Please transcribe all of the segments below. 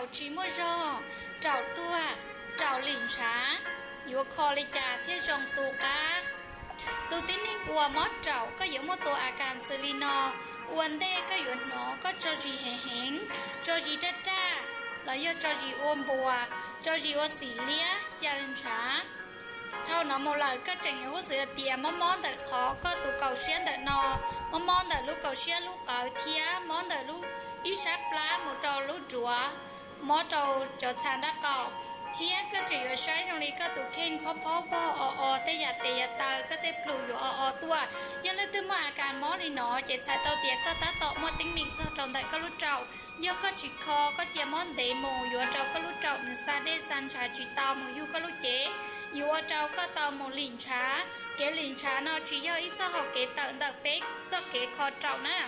Raum tsis muaj zog, raum tuag, raum lim ntshav, yuav kho li cas thiaj zoo tu qab? Tus tib neeg uas mob raum koj yuav muaj tus a kas xws li no. Ua ntej koj yuav hnov koj tso zis heev heev, tso zis raj raj, los yog tso zis ua npuas, tso zis ua xim liab xyaw ntshav. Dhau no mus lawm koj tseem yuav huj xwm tias mob mob ntawm qhov koj tus kaum siab ntawm no, mob mob ntawm lub kaum siab lub qawv thiab mob ntawm lub ib sab plab mus rau lub duav, mob rau cov txha nraub qaum, thiab koj tseem yuav saib zoo li koj tus kheej phob phob vog o o, tej yam tes yam taw koj tej plhu yuav o o tuaj. Yog leej twg muaj a kas mob li no ces txhais tau tias koj tab tom muaj teeb meem txog rau ntawm koj lub raum. Yog koj tsis kho, koj cia mob ntev mus yuav rau koj lub raum nws xa dej xa ntshav tsis tau mus yug koj lub cev, yuav ua rau koj tau mus lim ntshav. Kev lim ntshav no tsis yog ib txoj hau kev tawm ntawm peb txoj kev kho raum na.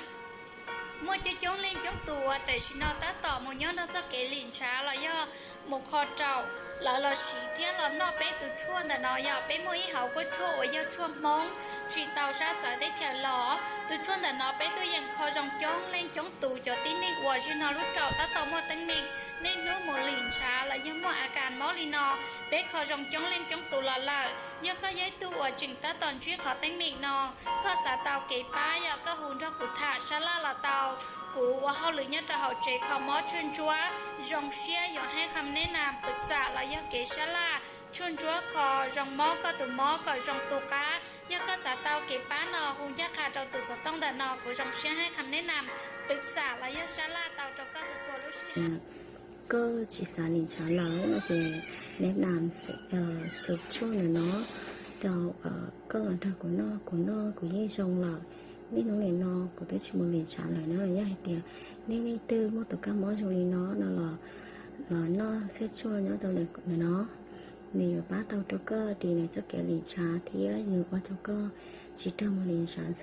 Muaj coob coob leej coob tus uas tam sim no tab tom mus nyob nrog txoj kev lim ntshav los yog mus kho raum, lawv los siv thiab los noj peb tus tshuaj ntawm no. Yog peb muaj ib hauv kuab tshuaj uas yog tshuaj Hmoob tsis tau sab txawv teb chaws los, tus tshuaj ntawm no peb tuaj yeem kho zoo coob leej coob tus cov tib neeg uas zig no lub raum tab tom muaj teeb meem niaj hnub mus lim ntshav los yog muaj a kas mob li no. Peb kho zoo coob leej coob tus los lawm. Yog koj yog ib tug uas tseem tab tom ntsib qhov teeb meem no, koj xav tau kev pab, yog koj hu nrog kuv tham sab laj los tau. Kuv ua hauj lwm nyob rau hauv tsev kho mob tshuaj ntsuab zoo siab, yuav hab qham neb nas pwv xam los yog kev sab laj tshuaj ntsuab kho zoo mob koj tus mob kom zoo tu qab. Yog koj xav tau kev pab no hu ncaj qha rau tus xov tooj ntawm no, kuv zoo siab hab qham neb nas pwv xam los yog sab laj tau rau koj txhua txhua lub sij hawm. Koj tsis xav lim ntshav lawm no ces neb nas tus tshuaj ntawm no rau koj los nrog kuv noj, kuv noj kuv yeej zoo lawm. Niaj hnub nim no kuv twb tsis mus lim ntshav lawm na. Yog hais tias nej leej twg muaj tus kab mob zoo li no no los, los noj xab tshuaj nyob rau ntawm no, nws yuav pab tau rau koj dim nws txoj kev lim ntshav thiab yuav ua rau koj tsis raug mus lim ntshav xwb.